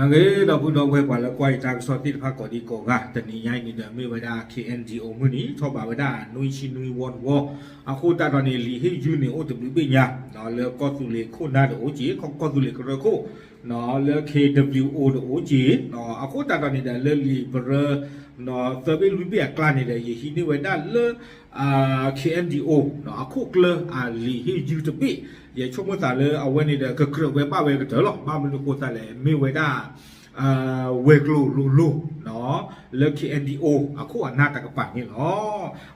အဂ့ၤ ဒီပုၢ်ဒီဝဲၢ်ပှၤလၢကွၢ်ယတၢ်ကစီၣ်သ့ၣ်တဖၣ်ကိးဒံကိးဂၤ, တနံၤညါအံၤန့ၣ်ဒီးမ့ၢ်ဝဲဒၣ် K N D O မုၢ်နံၤ ထီၣ်ဘးဝဲဒၣ်နွံဆံနွံဝီတဝီ, အဃိသတးဒီးန့ၣ် လံာ်ဟ့ၣ်ယုၢ်န့ၣ်အိၣ်တဘျုးဘ့ၣ်ညါ, လၢကီၢ်သူလ့ၤခိၣ်နၢ်တအိၣ်က့ၤ, ကီၢ်သူလ့ၤကရၢခိၣ်, လၢ K W O တအိၣ်က့ၤ, အဃိသတးဒီးန့ၣ်ဒီးလၢလံာ်ပရၢ သၢဘ့ၣ်လွံၢ်ဘ့ၣ်အကျါန့ၣ်ဒီး ယဟံးန့ၢ်ဝဲဒၣ်လၢ K N D O အခိၣ်ကျၢၢ်အလံာ်ဟ့ၣ်ယုၢ်တဘ့ၣ်, ယဆိကမိၣ်သးလၢအဝဲန့ၣ်ဒီး ကကြၢးဝဲဘၣ်ဝဲကတၢၢ်လီၤ. ဘၣ်မနုၤအဃိသတးလဲၣ်, မ့ၢ်ဝဲဒၣ် ဝဲၤကျိၤလိၤလိၤ လၢ K N D O အခိၣ်အနၢ်တကပၤန့ၣ်လီၤ.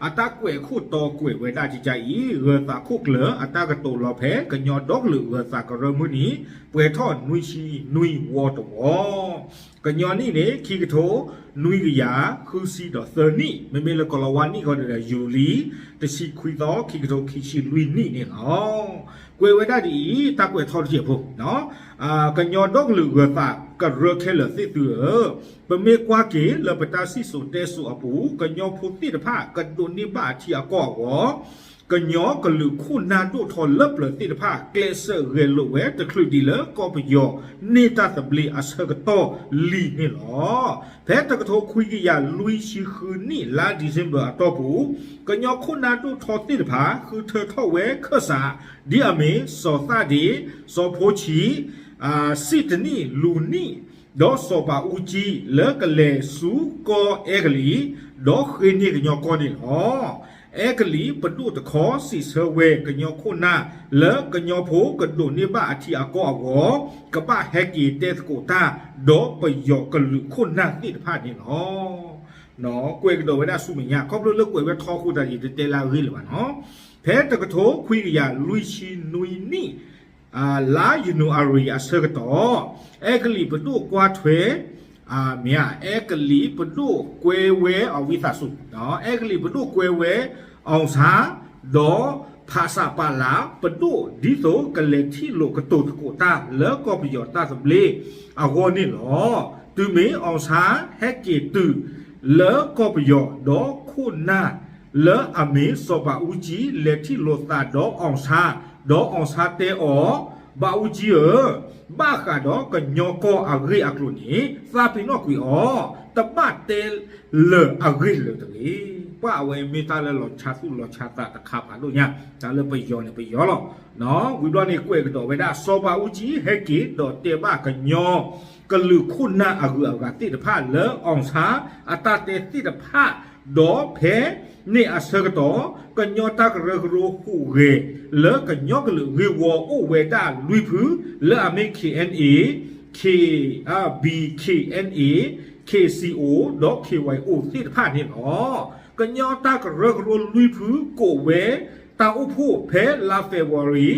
အတၢ်ကွဲးအခိၣ်တီကွဲးဝဲဒၣ်ကကအံၤ, ဂၢၤသးခိၣ်ကျၢၢ်အတၢ်ကတိၤလီၤဖဲ ကညီဒီကလုာ်ဂၢၤသးကရၢမုၢ်နံၤ ပှဲၤထီၣ်နွံဆံနွံဝီတဝီ ကညီနံၣ်န့ၣ် ခံကထိ နွံကယၤဃုဆံဒီးသၢနံၣ်, မ့မ့ၢ်လၢကီၤလၤဝါနံၣ်ဃီဒီး ယူၤလံ တဆံခွံသီ ခံကထိခံဆံလွံၢ်နံၣ်န့ၣ်လီၤ. ကွဲးဝဲဒၣ်ဒ်အံၤ, တၢ်ကွဲးထီတစဲးဖိ, ကညီဒီကလုာ်ဂၢၤသးကရၢခဲလၢာ်သ့ၣ်သုဧၢ, ပမ့ၢ်ကွၢ်က့ၤလၢပတၢ်စံၣ်စိၤတဲစိၤအပူၤ ကညီဖိသ့ၣ်တဖၣ်ကဒိးန့ၢ်ဘၣ်အထံအကီၢ်အဂီၢ် ကညီကလုာ်ခိၣ်နၢ်ဒိၣ်ထီလၢပျၢၤသ့ၣ်တဖၣ် ကျဲးစၢးဂဲၤလိာ်ဝဲတချုးဒံးလၢကီၢ်ပယီၤန့ၢ်တၢ်သဘျ့အဆၢကတီၢ်လံန့ၣ်လီၤ. ဖဲတကထိခွံကယၤလွံၢ်ဆံဃုနံၣ် လါ December အတီၢ်ပူၤ, ကညီခိၣ်နၢ်ဒိၣ်ထီသ့ၣ်တဖၣ် ဃုထၢထီၣ်ဝဲခၢၣ်စး ဒ်အမ့ၢ် စီၤသၣ်ဒ့, စီၤဖိဆံး, စံၣ်တနံၣ်လူၤနံၣ် ဒီးစီၤပၤအူကၠံ လၢကလဲၤဆူကီၢ်အဲကလံး ဒီးဃ့န့ၢ်ကညီကီၢ်န့ၣ်လီၤ. အဲကလံးပဒိၣ်တခီ စံးဆၢဝဲကညီခိၣ်နၢ် လၢကညီဖိကဒိးန့ၢ်ဘၣ်အထံအကီၢ်အဂီၢ် ကဘၣ်ဟဲက့ၤတဲသကိးတၢ် ဒီးပယီၤကလုာ်ခိၣ်နၢ်သ့ၣ်တဖၣ်န့ၣ်လီၤ. ကွဲးကဒီးဝဲဒၣ်ဆူမဲာ်ညါ ခီဖျိလၢကွဲးဝဲထီအဃိသတး ယတတဲလၢအဂ့ၢ်လၢၤဘၣ်နီၤ. ဖဲတကထိခွံကယၤလွံၢ်ဆံနွံနံၣ် လါယနူၤအါရံၤအဆၢကတီၢ်, အဲကလံးပဒိၣ်ကွၢ်ထွဲ မ့ၢ်ဧါ, အဲကလံးပဒိၣ်ကွဲဝဲအီၤ ဝံသးစူၤ, အဲကလံးပဒိၣ်ကွဲဝဲ အောင်ဆန်း ဒီး ဖဆပလ ပဒိၣ် ဒ်သိးကလဲၤထံၣ်လိာ်ကတိၤသကိးတၢ်လၢကီၢ်ပယီၤတၢ်သဘျ့အဂီၢ်န့ၣ်လီၤ. တုၤမ့ၢ် အောင်ဆန်း ဟဲက့ၤတုၤလၢကီၢ်ပယီၤ ဒီးခိၣ်နၢ်လၢအမ့ၢ်စီၤဘးအူကၠံ လဲၤထံၣ်လိာ်သးဒီး အောင်ဆန်း, ဒီး အောင်ဆန်း တဲအီၤ, ဘးအူကၠံဧၢ, ဘၣ်ဃးဒီးကညီကီၢ်အဂ့ၢ်အကျိၤန့ၣ် သးပ့ၤနီၣ်ကွံာ်အီၤ, တဘၣ်တဲလၢၤအဂ့ၢ်လၢၤတဂ့ၤ. ပှၤအဝဲမ့ၢ်တၢ်လၢလီၤဆါသူၣ်လီၤဆါသးတခါဖးဒိၣ်ညါ, တၢ်လၢပယီၤန့ၣ်ပယီၤလီၤ. ဝံၤဘျီန့ၣ်ကွဲးကဒီးဝဲဒၣ် စီၤဘးအူကၠံ ဟဲက့ၤဒီးတဲဘၣ်ကညီကလုာ်ခိၣ်နၢ်အဂုၤအဂၤသ့ၣ်တဖၣ်လၢ အောင်ဆန်း အတၢ်တဲသ့ၣ်တဖၣ်, ဒီးဖဲန့ၣ်အဆၢကတီၢ် ကညီတၢ်ကရၢကရိဟူးဂဲၤလၢကညီကလုာ်ဂ့ၢ်ဝီအိၣ်ဝဲဒၣ်လွံၢ်ဖု လၢအမ့ၢ် K N A, K, B K N A, K C O ဒီး K Y O သ့ၣ်တဖၣ်န့ၣ်လီၤ. ကညီတၢ်ကရၢကရိလွံၢ်ဖုကိးဝဲတၢ်အိၣ်ဖှိၣ်ဖဲလါ February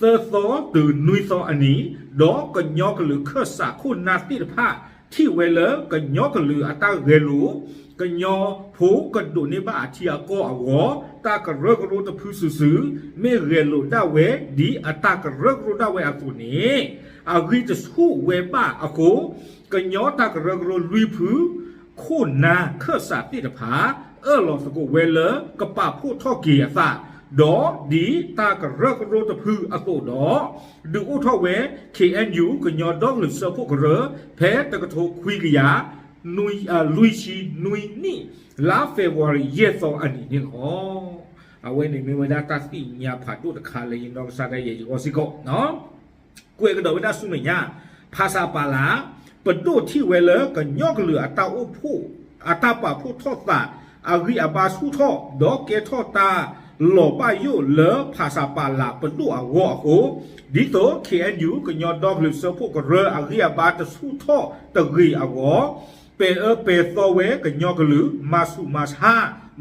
သၢသီတုၤနွံသီအနံၤ, ဒီးကညီကလုာ်ခၢၣ်စးခိၣ်နၢ်သ့ၣ်တဖၣ် ထံၣ်ဝဲလၢကညီကလုာ်အတၢ်ဂဲၤလိာ် ကညီဖိကဒိးန့ၢ်ဘၣ်အထံအကီၢ်အဂီၢ် တၢ်ကရၢကရိတဖုစုာ်စုာ် မ့ၢ်ဂဲၤလိာ်ဒၣ်ဝဲဒ်အတၢ်ကရၢကရိဒၣ်ဝဲအသိးန့ၣ် အဂံၢ်တဆူၣ်ဝဲဘၣ်အဃိ ကညီတၢ်ကရၢကရိလွံၢ်ဖု ခိၣ်နၢ်ခၢၣ်စးသ့ၣ်တဖၣ် အၢၣ်လီၤသကိးဝဲလၢကပာ်ဖှိၣ်ထီၣ်က့ၤအသး, ဒီးဒ်တၢ်ကရၢကရိတဖုအသိးဒီး ဒုးအိၣ်ထီၣ်ဝဲ K N U ကညီဒီကလုာ်စၢဖှိၣ်ကရၢ ဖဲတကထိခွံကယၤ လွံၢ်ဆံနွံနံၣ် လါ February ယဲၢ်သီအနံၤန့ၣ်လီၤ. အဝဲန့ၣ်မ့ၢ်ဝဲဒၣ်တၢ်သ့ၣ်ညါဖးဒိၣ်တခါလၢယနီၢ်ကစၢ်ဒၣ်ယဲယဂီၢ်စ့ၢ်ကီး ကွဲးကဒီးဝဲဒၣ်ဆူမဲာ်ညါ ဖဆပလ ပဒိၣ်ထံၣ်ဝဲလၢကညီကလုာ်အတၢ်အိၣ်ဖှိၣ် အတၢ်ပာ်ဖှိၣ်ထီၣ်သး အဂံၢ်အဘါဆူၣ်ထီၣ် ဒီးကဲထီၣ်တၢ်လီၤဘၣ်ယိၣ်လၢ ဖဆပလ ပဒိၣ်အဂီၢ်အဃိ ဒ်သိး K N U ကညီဒီကလုာ်စၢဖှိၣ်ကရၢအဂံၢ်အဘါတဆူၣ်ထီၣ်တဂ့ၤအဂီၢ် ပဲာ်အၢပဲာ်သီဝဲကညီကလုာ် မၤဆူၣ်မၤဆါ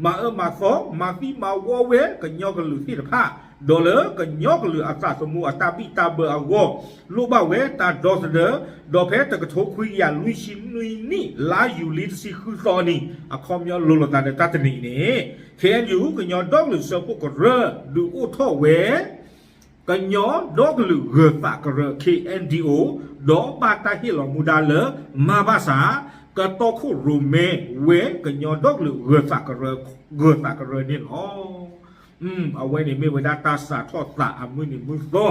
မၤအၢမၤသီ မၤသံမၤဝီဝဲကညီကလုာ်သ့ၣ်တဖၣ် ဒီးလၢကညီကလုာ်အသးသမူအတၢ်ဘံၣ်တၢ်ဘၢအဂီၢ် လိၣ်ဘၣ်ဝဲတၢ်ဒီသဒၢ ဒီးဖဲတကထိခွံကယၤလွံၢ်ဆံနွံနံၣ် လါယူၤလံတဆံဃုသီနံၤ အခီပညီလိၤလိာ်သးဒီးတၢ်တနံၤအံၤန့ၣ် K N U ကညီဒီကလုာ်စၢဖှိၣ်ကရၢ ဒုးအိၣ်ထီၣ်ဝဲ ကညီဒီကလုာ်ဂၢၤသးကရၢ K N D O ဒီးဘၣ်တၢ်ဟ့ၣ်လီၤမူဒါလၢ မၤဘၣ်ဆၣ် ကတီခိၣ်ရိၣ်မဲဝဲ ကညီဒီကလုာ်ဂၢၤသးကရၢ ဂၢၤသးကရၢန့ၣ်လီၤ. အဝဲန့ၣ်မ့ၢ်ဝဲဒၣ်တၢ်စးထီၣ်သးအမုၢ်နံၤမုၢ်သီ,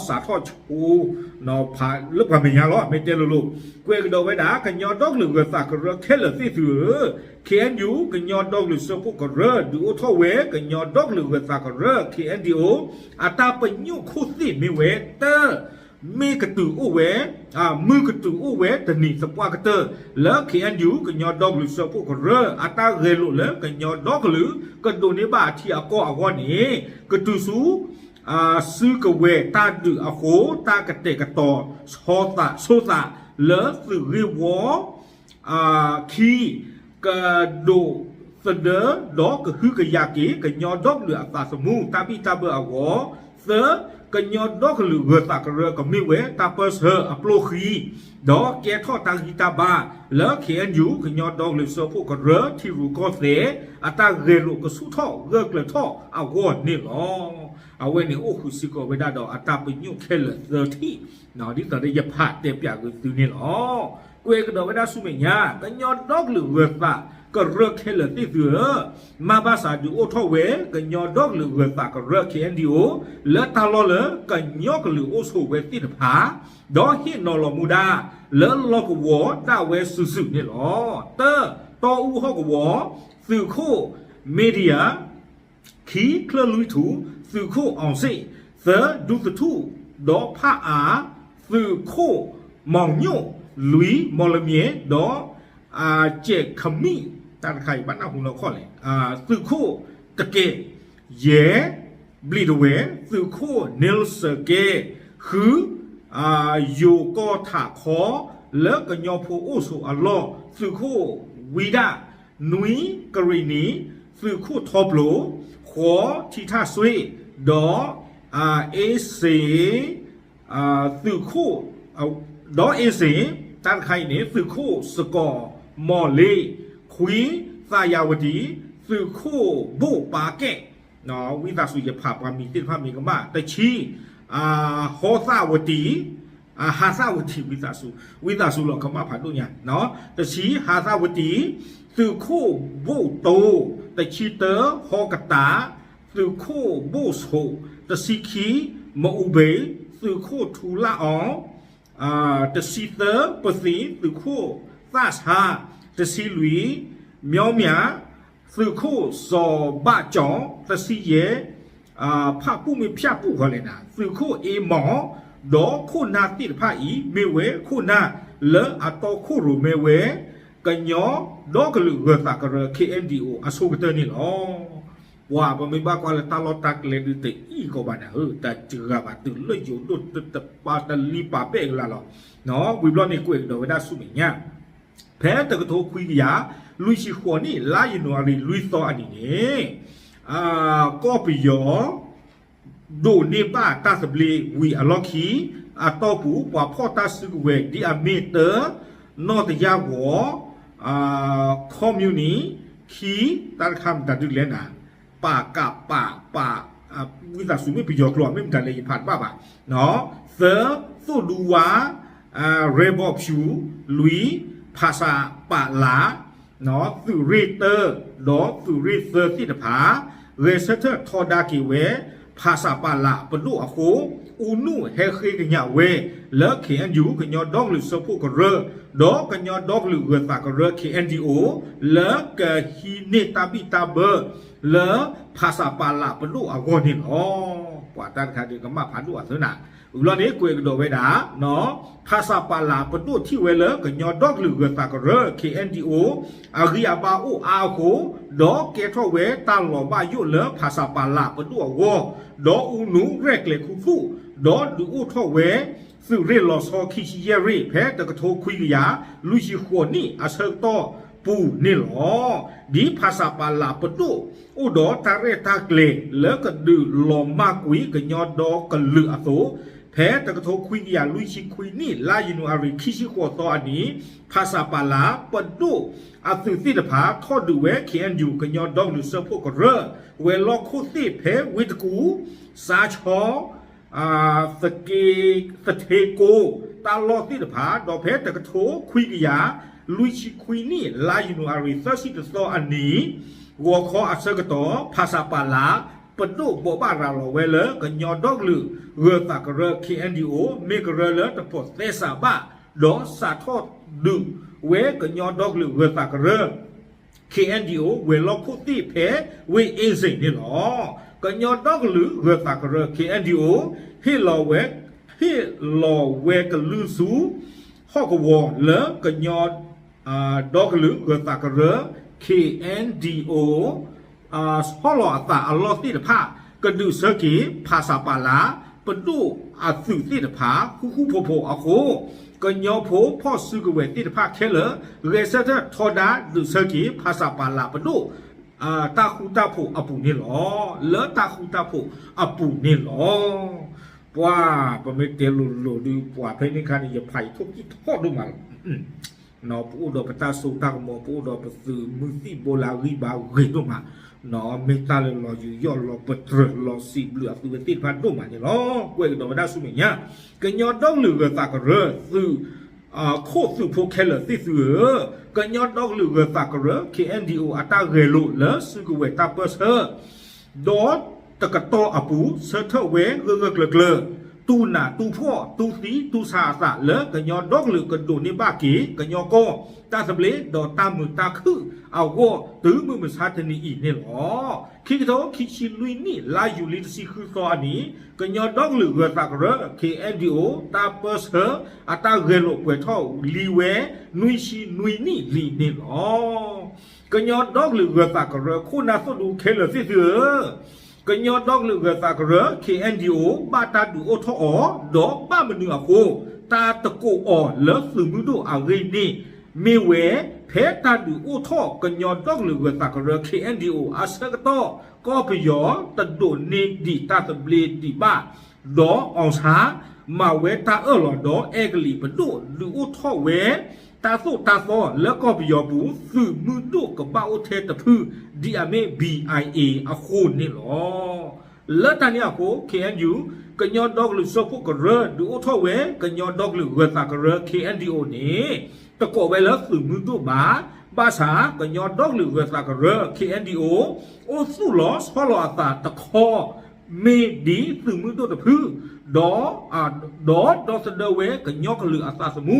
စးထီၣ်ဆိ ဖးလၢပှၤမဲာ်ညါလီၤ မ့ၢ်တဲလိၤလိၤ, ကွဲးကဒီးဝဲဒၣ် ကညီဒီကလုာ်ဂၢၤသးကရၢခဲလၢာ်သ့ၣ်သုဧၢ, K N U ကညီဒီကလုာ်စၢဖှိၣ်ကရၢ ဒုးအိၣ်ထီၣ်ဝဲ ကညီဒီကလုာ်ဂၢၤသးကရၢ K N D O အတၢ်ပညိၣ်ခိၣ်သ့ၣ်မ့ၢ်ဝဲ တၢ မ့ၢ်ကတုၤအိၣ်ဝဲ, မုၢ်ကတုၤအိၣ်ဝဲတနံၤသပှၢ်ကတၢၢ် လၢ K N U ကညီဒီကလုာ်စၢဖှိၣ်ကရၢ အတၢ်ဂဲၤလိာ်လၢကညီဒီကလုာ် ကဒိးန့ၢ်ဘၣ်အထံအကီၢ်အဂီၢ်န့ၣ် ကတုၤဆူ စုကဝဲၤတၢ်ဒုးအဃိ တၢ်ကတဲာ်ကတီၤ ဆီသးဆိသး လၢသုးဂ့ၢ်ဝီ ခံ, ကဒိးသဒၢ ဒီးကဟုကယာ်က့ၤ ကညီဒီကလုာ်အသးသမူ တၢ်ဘံၣ်တၢ်ဘၢအဂီၢ်, သၢ, ကညီဒီကလုာ်ဂၢၤသးကရၢ ကမ့ၢ်ဝဲတၢ်ပၢၢ်ဆၢအပျိၢ်ဃံ ဒီးကဲထီၣ်တၢ်ဂံၢ်တၢ်ဘါ လၢ K N U ကညီဒီကလုာ်စၢဖှိၣ်ကရၢ ထံရူၢ်ကီၢ်သဲး အတၢ်ဂဲၤလိာ်ကဆူၣ်ထီၣ်ဂၢၢ်ကျၢၤထီၣ်အဂီၢ်န့ၣ်လီၤ. အဝဲန့ၣ်အိၣ်ဃုာ်စ့ၢ်ကီးဝဲဒၣ်ဒီးအတၢ်ပညိၣ်ခဲလၢာ်သၢထံၣ်, ဒ်သိးဒီးယဖးတဲပၠးဂ့ၤသုန့ၣ်လီၤ. ကွဲးကဒီးဝဲဒၣ်ဆူမဲာ်ညါ ကညီဒီကလုာ်ဂၢၤသးကရၢခဲလၢာ်သ့ၣ်သုဧၢ, မ့ၢ်ဘၣ်ဆၣ်ဒုးအိၣ်ထီၣ်ဝဲ ကညီဒီကလုာ်ဂၢၤသးကရၢ K N D O လၢတၢ်လီၢ်လၢကညီကလုာ်အိၣ်ဆိးဝဲသ့ၣ်တဖၣ် ဒီးဟ့ၣ်နီၤလီၤမူဒါ လၢလီၢ်ကဝီၤဒၣ်ဝဲစုာ်စုာ်န့ၣ်လီၤ. တၢ, တီအူဟီၣ်ကဝီၤ သုးခိၣ် Media, ခံ, ချၢၣ်လွံၢ်ထူၣ် သုးခိၣ် အောင်စေ့, သၢ, ဒူသထူၣ် ဒီးဖးအါ သုးခိၣ် မောင်ညို့, လွံၢ်, မော်လမြိုင် ဒီး ကဲးခမံၣ် တၢ်တခါအံၤဘၣ်နၢ်ဟူနီၢ်ခီၣ်လဲၣ်, သုးခိၣ်တကဲး, ယဲၢ်, ဘျံးတဝဲၢ် သုးခိၣ် Nelson ကဲး, ဃု, ယိၤကီၢ်ထးခီ လၢကညီဖိအိၣ်ဆိးအလီၢ် သုးခိၣ်ဝံဒၣ်, နွံ, ကရ့ၣ်နံၤ သုးခိၣ်ထီပျိၤ, ဃိး, ထံထၣ်စွ့, ဒီး အ့စ့ သုးခိၣ်, ဒီးအ့စ့ တၢ်တခါအံၤန့ၣ် သုးခိၣ်စကီၤမီၢ်လ့, ခွံ, သးယၤဝတံၤ သုးခိၣ်ဘိၣ်ပာ်ကဲး, ဝံသးစူၤ ယဖးပှၤမံၤသ့ၣ်တဖၣ်မ့ၢ်ကမၣ်, တဆံ, ဟီသးဝတံၤ, ဟးသးဝတံၤ ဝံသးစူၤ ဝံသးစူၤလီၤ ကမၣ်ဖးဒိၣ်ညါ, တဆံ ဟးသးဝတံၤ သုးခိၣ်ဘိၣ်တိ, တဆံတၢ ဟီကတး သုးခိၣ်ဘိၣ်ဆိး, တဆံခံ မအူဘ့ၣ် သုးခိၣ်ထူလၣ်အီ, တဆံသၢ ပသံၣ် သုးခိၣ်သၣ်ဆါ, တဆံလွံၢ် မၠီမၠး သုးခိၣ်စီၤဘၣ်ကၠီ, တဆံယဲၢ် ဖၣ်ပူၣ်မ့ၢ်ဖၠၣ်ပူၣ်ဃီလဲၣ်နၤ သုးခိၣ်အ့မီၣ်, ဒီးခိၣ်နၢ်သ့ၣ်တဖၣ်အံၤ မ့ၢ်ဝဲခိၣ်နၢ်လၢအတီခိၣ်ရိၣ်မဲဝဲ ကညီဒီကလုာ်ဂၢၤသးကရၢ K N D O အဆိကတၢၢ်န့ၣ်လီၤ. ပှၤပမ့ၢ်ဘၣ်ကွၢ်လၢတၢ်လီၢ်တၢ်ကျဲဒုးတအံၣ်ကီးဘၣ်နၤဧၢ, တစှၤဘၣ်တုၤလၢယိၤဒိၣ်တပာ်တလံပာ်ဘဲၣ်ကလၤလီၤ. ဝံၤဘျီန့ၣ်ကွဲးကဒီးဝဲဒၣ်ဆူမဲာ်ညါ ဖဲတကထိခွံကယၤ လွံၢ်ဆံဃိးနံၣ် လါယနူၤအါရံၤ လွံၢ်သီအနံၤန့ၣ် ကီၢ်ပယီၤ ဒိးန့ၢ်ဘၣ်တၢ်သဘျ့ဝံၤအလီၢ်ခံ အတီၢ်ပူၤ ပှၤဖီၣ်တၢ်စုကဝဲၤ ဒ်အမ့ၢ်တၢ နီၢ်တယၢ်ဂီၤ ခီမယူနံ ခံ တၢ်တခါမတၤဒုးလဲၣ်နၤ ပကပ ပ ဝံသးစူၤမ့ၢ်ပယီၤကျိာ် မ့ၢ်မတၤလဲၣ် ယဖးတဘၣ်ဘၣ်, သၢ သိၣ်ဒူဝါ ရဲဘော်ဖြူ, လွံၢ် ဖဆပလ သုးရ့ၣ်တၢ ဒီးသုးရ့ၣ်သၢသ့ၣ်တဖၣ် ဂဲၤဆၢထၢၣ်ထီဒါက့ၤဝဲ ဖဆပလ ပဒိၣ်အဃိ အူနူၢ်ဟဲဃ့ကညးဝဲ လၢ K N U ကညီဒီကလုာ်စၢဖှိၣ်ကရၢ ဒီးကညီဒီကလုာ်ဂၢၤသးကရၢ K N D O လၢကဟံးန့ၢ်တၢ်ဘံၣ်တၢ်ဘၢ လၢ ဖဆပလ ပဒိၣ်အဂီၢ်န့ၣ်လီၤ. ပှၤတၢ်တခါဒုးကမၣ်ဖးဒိၣ်အသၢနၤ, ဝံၤလီၤန့ၣ်ကွဲးကဒီးဝဲဒၣ် ဖဆပလ ပဒိၣ်ထံၣ်ဝဲလၢကညီဒီကလုာ်ဂၢၤသးကရၢ K N D O အဂံၢ်အဘါအိၣ်အါအဃိ ဒီးကဲထီၣ်ဝဲတၢ်လီၤဘၣ်ယိၣ်လၢ ဖဆပလ ပဒိၣ်အဂီၢ်, ဒီးအူနူၢ်ရဲၣ်ကျဲၤခူသူၣ်, ဒီးဒုးအိၣ်ထီၣ်ဝဲ သုးရ့ၣ်လီၤဆီခံဆံယဲၢ်ရ့ၣ် ဖဲတကထိခွံကယၤ လွံၢ်ဆံဃိးနံၣ်အဆၢကတီၢ်ပူၤန့ၣ်လီၤ. ဒ်ဖဆပလ ပဒိၣ် အိၣ်ဒီးတၢ်ရဲၣ်တၢ်ကျဲၤလၢကဒုးလီၤမၢ်ကွံာ်ကညီဒီကလုာ်အသိး, ဖဲတကထိခွံကယၤလွံၢ်ဆံခွံနံၣ် လါယနူၤအါရံၤ ခံဆံဃိးသီအနံၤ ဖဆပလ ပဒိၣ်အသုးသ့ၣ်တဖၣ် ထီၣ်ဒုးဝဲ K N U ကညီဒီကလုာ်စၢဖှိၣ်ကရၢ ဝဲၤလီၢ်ခိၣ်သ့ၣ်ဖဲဝ့ၢ်တကူၣ်, စါဆီ သက့, သထ့ကိ, တၢ်လီၢ်သ့ၣ်တဖၣ် ဒီးဖဲတကထိခွံကယၤ လွံၢ်ဆံခွံနံၣ် လါယနူၤအါရံၤ သၢဆံတသီအနံၤ ဂီၤခီအဆၢကတီၢ် ဖဆပလ ပဒိၣ်ဘိးဘၣ်ရၤလီၤဝဲလၢ ကညီဒီကလုာ်ဂၢၤသးကရၢ K N D O မ့ၢ်ကရၢလၢတဖိးသဲစးဘၣ် ဒီးစးထီၣ်ဒုးဝဲကညီဒီကလုာ်ဂၢၤသးကရၢ K N D O ဝဲၤလီၢ်ခိၣ်သ့ၣ်ဖဲဝ့ၢ်အ့စ့ၣ်န့ၣ်လီၤ. ကညီဒီကလုာ်ဂၢၤသးကရၢ K N D O ဟ့ၣ်လီၤဝဲ ဟ့ၣ်လီၤဝဲကလုၢ်ဆူ ဟီၣ်ကဝီၤလၢကညီ ဒီကလုာ်ဂၢၤသးကရၢ K N D O ဟီၣ်လီၤအသးအလီၢ်သ့ၣ်တဖၣ် ကဒုးဆၢက့ၤ ဖဆပလ ပဒိၣ်အသုးသ့ၣ်တဖၣ် ဃူဃူဖိးဖိးအဃိ ကညီဖိဖီၣ်စုကဝဲၤသ့ၣ်တဖၣ်ခဲလၢာ် ဂဲၤဆၢထၢၣ်ထီဒါဒုးဆၢက့ၤ ဖဆပလ ပဒိၣ် တၢ်ဃူတၢ်ဖိးအပူၤန့ၣ်လီၤ. လၢတၢ်ဃူတၢ်ဖိးအပူၤန့ၣ်လီၤ. ပှၤ ပမ့ၢ်တဲလိၤလိၤဒုး ပှၤဖဲန့ၣ်ခါန့ၣ် ယဖးယထိၣ်ကံၢ်ထီၣ်ဒိၣ်မးလီၤ. ပအိၣ်ဒီးပတၢ်စိတၢ်ကမီၤ ပအိၣ်ဒီးပသုးမုၢ်သံၣ်ဘိလၢအဂံၢ်ဘါဂ့ၤဒိၣ်မး, မ့ၢ်တၢ်လၢလီၤယူးယီၣ်လီၤပတြၢၤလီၤစံးဘျုးအသုးဝဲသ့ၣ်တဖၣ်ဒိၣ်မးန့ၣ်လီၤ. ကွဲးကဒီးဝဲဒၣ်ဆူမဲာ်ညါ ကညီဒီကလုာ်ဂၢၤသးကရၢသုး ခိၣ်သုးဖိခဲလၢာ်သ့ၣ်သုဧၢ, ကညီဒီကလုာ်ဂၢၤသးကရၢ K N D O အတၢ်ဂဲၤလိာ်လၢစုကဝဲၤတၢ်ပၢဆှၢ ဒီးတကတီၢ်အပူၤ ဆၢထၢၣ်ဝဲဂၢၢ်ဂၢၢ်ကျၢၤကျၢၤ တူၢ်နးတူၢ်ဖှီၣ်တူၢ်သံတူၢ်ဆးအသးလၢကညီဒီကလုာ်ကဒိးန့ၢ်ဘၣ်က့ၤ ကညီကီၢ် တၢ်သဘျ့ဒီးတၢ်မုာ်တၢ်ခုၣ်အဂီၢ် တုၤမုၢ်မဆါတနံၤအံၤန့ၣ်လီၤ. ခံကထိခံဆံလွံၢ်နံၣ် လါယူၤလံတဆံဃုသီအနံၤ ကညီဒီကလုာ်ဂၢၤသးကရၢ K N D O တၢ်ပၢဆှၢအတၢ်ဂဲၤလိာ်ပှဲၤထီၣ်လံဝဲ နွံဆံနွံနံၣ်လံန့ၣ်လီၤ. ကညီဒီကလုာ်ဂၢၤသးကရၢ ခိၣ်နၢ်သိၣ်ဒူခဲလၢာ်သ့ၣ်သုဧၢ, ကညီဒီကလုာ်ဂၢၤသးကရၢ K N D O ဘၣ်တၢ်ဒုးအိၣ်ထီၣ်အီၤ ဒီးဘၣ်မနုၤအဃိ တၢ်တကိးအီၤလၢသုးမုၢ်ဒိၣ်အဂ့ၢ်န့ၣ် မ့ၢ်ဝဲ ဖဲတၢ်ဒုးအိၣ်ထီၣ်ကညီဒီကလုာ်ဂၢၤသးကရၢ K N D O အဆၢကတီၢ် ကီၢ်ပယီၤတဒိးန့ၢ်ဒံးတၢ်သဘျ့ဒံးဘၣ် ဒီး အောင်ဆန်း မၤဝဲတၢ်အၢၣ်လီၤဒီး အဲကလံးပဒိၣ်ဒုးအိၣ်ထီၣ်ဝဲ တၢ်သိၣ်တၢ်သီလၢကီၢ်ပယီၤပူၤ သုးမုၢ်ဒိၣ်ကဘၣ်အိၣ်ထဲတဖု ဒ်အမ့ၢ် B I A အဃိန့ၣ်လီၤ. လၢတၢ်န့ၣ်အဃိ K N U ကညီဒီကလုာ်စၢဖှိၣ်ကရၢ ဒုးအိၣ်ထီၣ်ဝဲ ကညီဒီကလုာ်ဂၢၤသးကရၢ K N D O န့ၣ် တကိးဝဲလၢသုးမုၢ်ဒိၣ်ဘၣ်, ဘၣ်ဆၣ် ကညီဒီကလုာ်ဂၢၤသးကရၢ K N D O အိၣ်သူၣ်လီၤဆီလီၤအသးတခီ မ့ၢ်ဒ်သုးမုၢ်ဒိၣ်တဖု, ဒီး ဒီးဒီသဒၢဝဲကညီကလုာ်အသးသမူ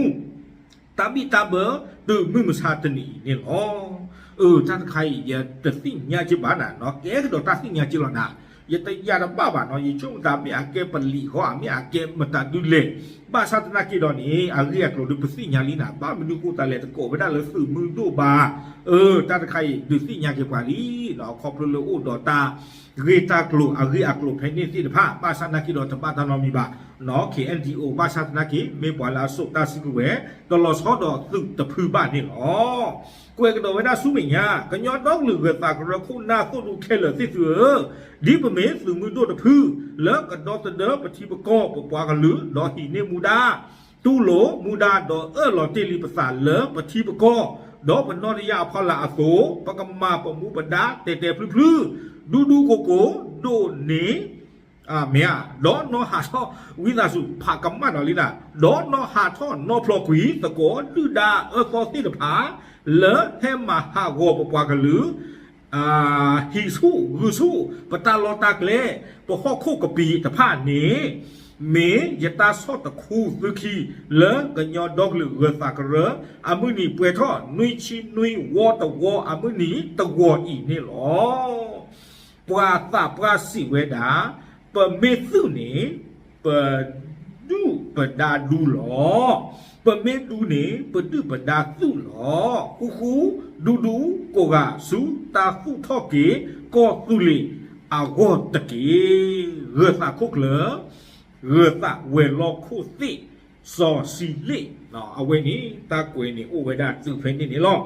တၢ်ဘံၣ်တၢ်ဘၢ တုၤမုၢ်မဆါတနံၤအံၤန့ၣ်လီၤ. အၢ တၢ်တခါအံၤ ယတသ့ၣ်ညါက့ၤဘၣ်နၤနီၤ, ကဲကဒီးတၢ်သ့ၣ်ညါက့ၤလီၤနၤ, ယတယာ်တဘၣ်ဘၣ်နီၤ, ယဆိကမိၣ်တၢ်မ့ၢ်အကဲပလံးဃီ အမ့ၢ်အကဲမတၤဒုလဲၣ်, ဘၣ်ဆၣ်သနာ်က့ဒီးန့ၣ် အဂ့ၢ်အကျိၤဒုးပသ့ၣ်ညါလံနၤ, ဘၣ်မနုၤဃိသတးလဲၣ် တကိးဝဲဒၣ်လၢသုးမုၢ်ဒိၣ်ဘၣ်, အၢ တၢ်တခါအံၤ ဒုးသ့ၣ်ညါက့ၤပှၤလံနီၤ, ခီဖျိလၢအိၣ်ဒီးတၢ် ဂ့ၢ်တၢ်ကျိၤအဂ့ၢ်အကျိၤဖဲန့ၣ်သ့ၣ်တဖၣ်, ဘၣ်ဆၣ်သနာ်က့ဒီးတဘၣ်တၢ်နီတမံၤဘၣ်နီၤ, K N D O ဘၣ်ဆၣ်သနာ်က့ မ့ၢ်ပှၤလၢအစိာ်တၢ်စုကဝဲၤ တလီၤဆီဒီးသုးတဖုဘၣ်န့ၣ်လီၤ. ကွဲးကဒီးဝဲဒၣ်ဆူမဲာ်ညါ ကညီဒီကလုာ်ဂၢၤသးကရၢခိၣ်နၢ်သိၣ်ဒူခဲလၢာ်သ့ၣ်သုဧၢ, ဒ်ပမ့ၢ်သုးမုၢ်ဒိၣ်တဖု လၢကဒီသဒၢပထံပကီၢ်ပပှၤကလုာ် ဒီးဟံးန့ၢ်မူဒါ တူၢ်လိာ်မူဒါ ဒီးအၢၣ်လီၤတ့ၢ်လံပသးလၢပထံပကီၢ် ဒီးပနီၢ်တယၢ်အဖီလာ်အသိး ပကမၤပမူပဒါတဲာ်တဲာ်ဖျုဖျု ဒူဒူကိၢ်ကိၢ် ဒိၣ်န့ၢ် မ့ၢ်ဧါ, ဒီးနီၢ်ဟးထီၣ် ဝံသးစူၤ ဖးကမၣ်နီၤလံနၤ, ဒီးနီၢ်ဟးထီၣ်နီဖျီကွံာ်သကိးဒုၣ်ဒါအၢသီသ့ၣ်တဖၣ် လၢဟဲမၤဟးဂီၤပပှၤကလုာ် ဟံးဆူၣ်ဂုာ်ဆူၣ် ပတၢ်လီၢ်တၢ်ကျဲ ပဟီၣ်ခိၣ်ကပံာ်တဖၣ်န့ၣ် မ့ၢ်ယတၢ်ဆီၣ်တခူသုခံ လၢကညီဒီကလုာ်ဂၢၤသးကရၢ အမုၢ်နံၤပှဲၤထီၣ် နွံဆံနွံဝီတဝီ အမုၢ်နံၤတဝီအံၤန့ၣ်လီၤ. ပှၤသးပှၢ်စံးဝဲဒၣ် ပမ့ၢ်သုးန့ၣ် ပဒုၣ်ပဒါဒူလီၤ. ပမ့ၢ်ဒူန့ၣ် ပဒုၣ်ပဒါသုးလီၤ. ဃူဃူ ဒူဒူ ကိးဂၤဆူတၢ်သူၣ်ထီၣ်က့ၤ ကီၢ်သူလ့ၤအဂီၢ်တက့ၢ်. ဂၢၤသးခိၣ်ကျၢၢ် ဂၢၤသးဝဲၤလီၢ်ခိၣ်သ့ၣ် စီၤစံလ့ၣ်, အဝဲန့ၣ် တၢ်ကွဲးန့ၣ်အိၣ်ဝဲဒၣ်တုၤဖဲန့ၣ်န့ၣ်လီၤ.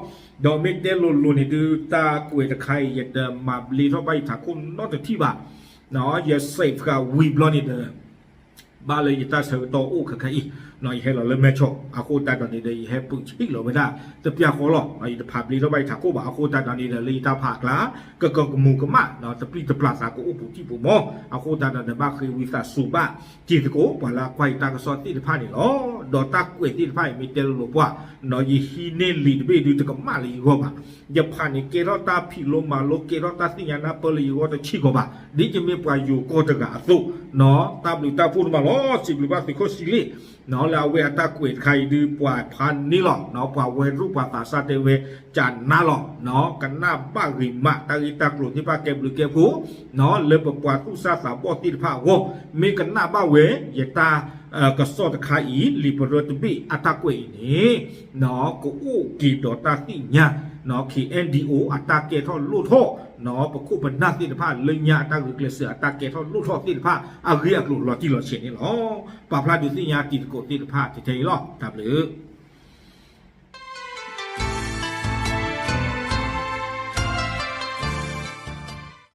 ဒီးမ့ၢ်တဲလိၤလိၤန့ၣ်ဒုး တၢ်ကွဲးတခါအံၤ ယတမၤဘျ့ထီၣ်ဘၣ်ယထးခိၣ်နီတထံၣ်ဘၣ်. ယစဲးဖျါဝံၤဘျီန့ၣ်ဒီး ဘၣ်လၢယတၢ်ဆၢကတီၢ်အိၣ်ခဲခါအံၤ, ယဟဲလီၤလၢမဲၢ်ဆီး အဃိသတးဒီးန့ၣ်ဒီး ယဟဲပၢၢ်ဆံးလီၤဝဲဒၣ် တပျၢ်ဃီလီၤ. ယတဖးဘျ့ထီၣ်ဘၣ်ယထးခိၣ်ဘၣ်. အဃိသတးဒီးန့ၣ်ဒီး လၢယတၢ်ဖးအကျါ ကကမူၤကမၣ် တပျံၤတပျၢ်သး ကအိၣ်ပူၤထံၣ်ပူၤမီၤ. အဃိသတးဒီးန့ၣ် ဘၣ်ဃ့ဝံသးစူၤဘၣ် တံၤသကိး ပှၤလၢအကွၢ်ယတၢ်ကစီၣ်သ့ၣ်တဖၣ်န့ၣ်လီၤ. ဒီးတၢ်ကွဲးသ့ၣ်တဖၣ်အံၤ မ့ၢ်တဲလိၤလိၤပှၤ ယဟံးန့ၢ်လံာ်တဘ့ၣ်ဒုး တကမၣ်လၢယဂီၢ်ဘၣ်. ယဖးန့ၣ် ကဲထီၣ်တၢ်ဖံးလိမၤလိ ကဲထီၣ်တၢ်သ့ၣ်ညါနၢ်ပၢၢ်လၢယဂီၢ်တဆံးကီးဘၣ်. ဒ်ယမ့ၢ်ပှၤယိၤကီၢ်တဂၤအသိး တၢ်ဘျုးတၢ်ဖှိၣ်တမးလီၤ. စံးဘျုးဘၣ်သုးခိၣ်စံလ့ၣ် လၢအဝဲအတၢ်ကွဲးတခါအံၤဒုး ပှၤဖးန့ၢ်လီၤ. ပှၤဝဲရိၣ်ပှၤသးစၢ်တဲဝဲ ကနၣ်လီၤ. ကနၣ်ဘၣ်ဂ့ၤမး တၢ်ဂ့ၢ်တၢ်ကျိၤသ့ၣ်တဖၣ်ကဲဘျုးကဲဖှိၣ် လၢပပှၤသူၣ်စၢ်သးဘီၣ်သ့ၣ်တဖၣ်အဂီၢ်, မ့ၢ်ကနၣ်ဘၣ်ဝဲ ယတၢ်ကစီၣ်တခါအံၤ လံာ်ပရၢတဘ့ၣ်အတၢ်ကွဲးအံၤန့ၣ် ကအိၣ်က့ၤဒီးတၢ်သ့ၣ်ညါ KNDO အတၢ်ကဲထီၣ်လိၣ်ထီၣ် ပခိၣ်ပနၢ်သ့ၣ်တဖၣ် လၢညါအတၢ်ဂုာ်ကျဲးစၢး အတၢ်ကဲထီၣ်လိၣ်ထီၣ်သ့ၣ်တဖၣ် အဂ့ၢ်အကျိၤလီၤတံၢ်လီၤဆဲးန့ၣ်လီၤ. ပာ်ဖျါဒုးသ့ၣ်ညါတံၤသကိးသ့ၣ်တဖၣ် ထဲအံၤလီၤ. တၢ်ဘျုး